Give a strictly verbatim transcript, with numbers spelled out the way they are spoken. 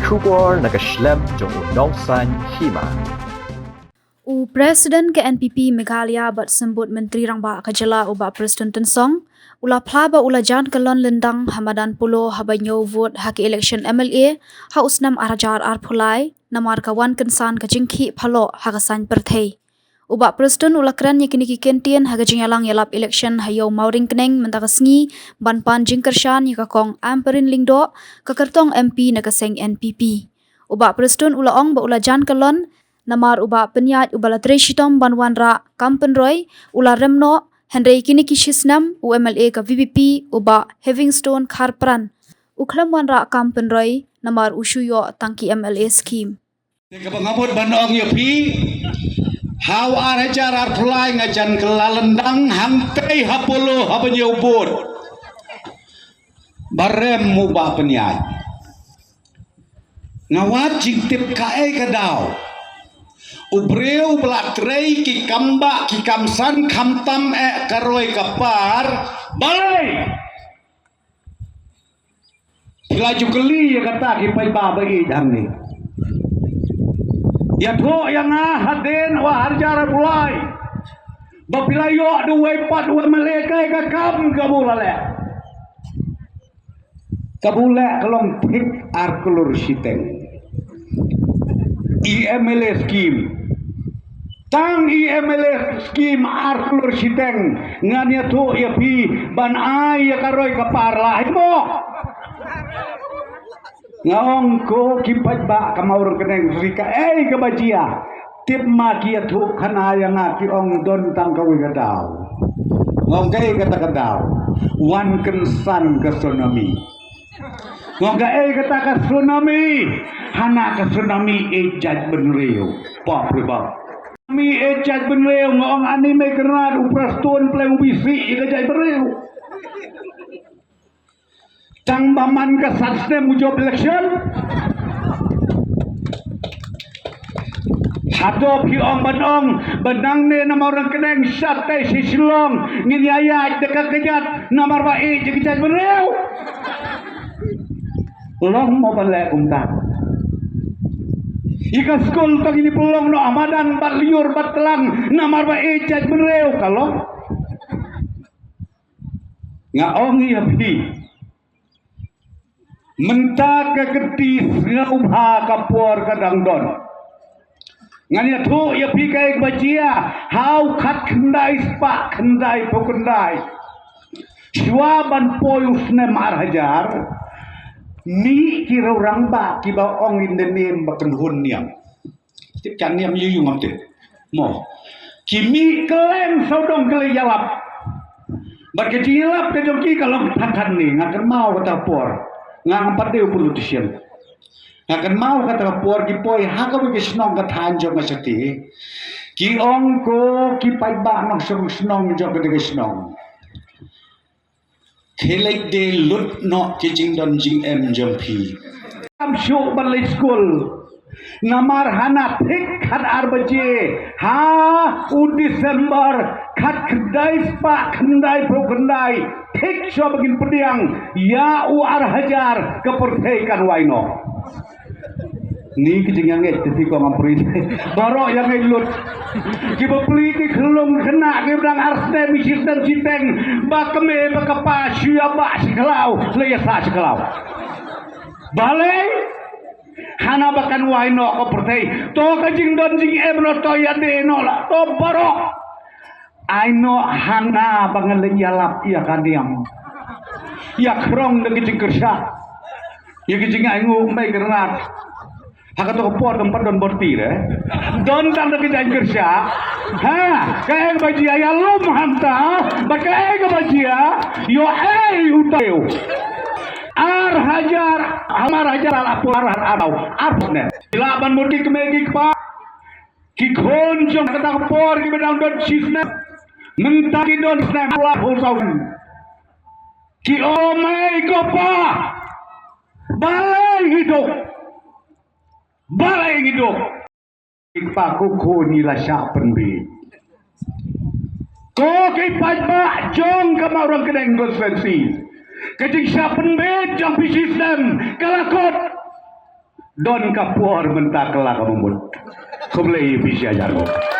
Khubor na ka shlem jong u Nongsaiñ Hima. U President ka N P P Meghalaya bad Symbud Myntri Rangbah ka jylla u Bah Prestone Tynsong u la phla ba u la jan kyllon lyndang ha madan Polo haba ñiew vote ha ka election M L A ha u snem ar hajar arphew lai, namar ka wan kynsan ka jingkhih phaloh ha ka saiñ pyrthei. U Bah Prestone u la kren ïa kine ki kyntien ha ka jingïalang ïalap election ha Ïew Mawryngkneng mynta ka sngi ban pan jingkyrshan ïa ka Kong Ampareen Lyngdoh, ka kyrtong M P na ka seng N P P. U Bah Prestone u la ong ba u la jan kyllon namar u Bah Pynïaid uba la trei shitom ban wanrah kam pynroi u la rem noh, hynrei kine ki shisnem u M L A ka V P P u Bah Heavingstone Kharpran u khlem wanrah kam pynroi namar u shu ïoh tang ki M L A scheme. Te kaba nga mut ban ong ïa phi, ha u ar hajar arphew lai nga jan kylla lyndang hangtei ha Polo haba ñiew vote. Ba rem u Bah Pynïaid. Nga wad jingtip kaei ka daw. U briew ba la trei ki kam bah ki kam san khamtam eh ka roi ka par. Balei? Phi la ju kylli ïa kata ki paidbah ba ïeit hangne. Ïathuh ïa nga hadien u ar hajar arphew lai ba phi la ïoh da uwei pat u M L A, kaei ka kam kaba u la leh. Kaba u leh ka long thik ar klur shiteng. I M L A scheme. Tang i M L A scheme ar klur shiteng. Ngan ïathuh ïa phi ban ai ïa ka roi ka par lah hi mo. Nga ong ko ki paidbah ka Mawryngkneng, ri kaei kaba jia. Tip ma ki ïathuh khana ïa nga ki ong don tang kawei ka daw. Nga ong kaei kata ka daw. Wan kynsan ka tsunami. Nga ong kaei kata ka tsunami. Hana ka tsunami ïeit jaitbynriew. Pop ri pop. Tsunami ïeit jaitbynriew, nga ong ani Mei Kyrnat u Prestone pleng u bisi ïa ka jaitbynriew. Tang ba man ka sat snem u jop election. Hato phi ong ban ong ba nangne na Mawryngkneng shatei sha Shillong ngin ïa ïaid da ka kjat namar ba ïeit ka jaitbynriew. Long mo ban leh kumta. Ïa ka skul tang ngin pynlong noh ha madan bad lyiur bad tlang namar ba ïeit jaitbynriew ka long. Nga ong ïa phi. Mynta ka kti sngewbha ka por ka dang don. Ngan ïathuh ïa phi kaei kaba jia ha u khatkhyndai spah khyndaiphew khyndai. Shuwa ban poi u snem ar hajar. Mih ki riew rangbah kiba ong in the name ba kynhun niam. Tip ka niam ïa u ngam tip. Mo. Ki mih kylleng sawdong ki leit ïalap. Bad ka jingïalap ka jong ki ka long tang katne, nga kynmaw kata ka por. Nga ngam pat dei u politician. Nga kynmaw kata ka por ki poi ha kawei ka shnong ka thaiñ jong nga shatei. Ki ong ko ki paidbah nongshong shnong jong kane ka shnong. Khie leit de lut noh ki jingdon jingem jong phi. Kam shuh ban leit skul. Namar hana thik khat ar baje ha u December khatkhyndai spah khyndaiphew khyndai thik shuwa ba ngin pdiang ïa u ar hajar ka pyrthei kan wai noh. Ni ki jingïangeit te phi ko ngam pyrthei. Baroh ïangeit lut. Ki bapli ki khyllung khynnah ki dang ar snem shi snem shiteng ba kmie ba kpa shu ïa bah shi khlaw la ïa sah shi khlaw. Balei hana ba kan wai noh ka pyrthei. To ka jingdon jingem noh to ïa dei noh la to baroh. Ai noh hana ba nga leit ïalap ïa ka niam. Ïa khrong da ka jingkyrsha. Ïa ka jingainguh mei kyrnat. Ha kato ka por dang pat don bor ti re. Don tang da ka jingkyrsha. Ha, kaei kaba jia ïa lum hangta. Ba kaei kaba jia ïoh ei u taw. Ar hajar, hamar hajar ar apor ar ar ar ar ne. Ila ban murti kmie ki kpa. Ki khun jong kata ka por kiba dang don shisnem. Mynta ki don snem pula phew saw. Ki ong mei ko pa. Balei ngi duk. Balei ngi duk. Ki pa ko khun ngi la shah pynbeit. Ko ki paidbah jong ka Mawryngkneng constituency. Ka jingshah pynbeit jong phi shisnem ka la kut. Don ka por mynta ka la ka mut. Khublei phi shi hajar nguh.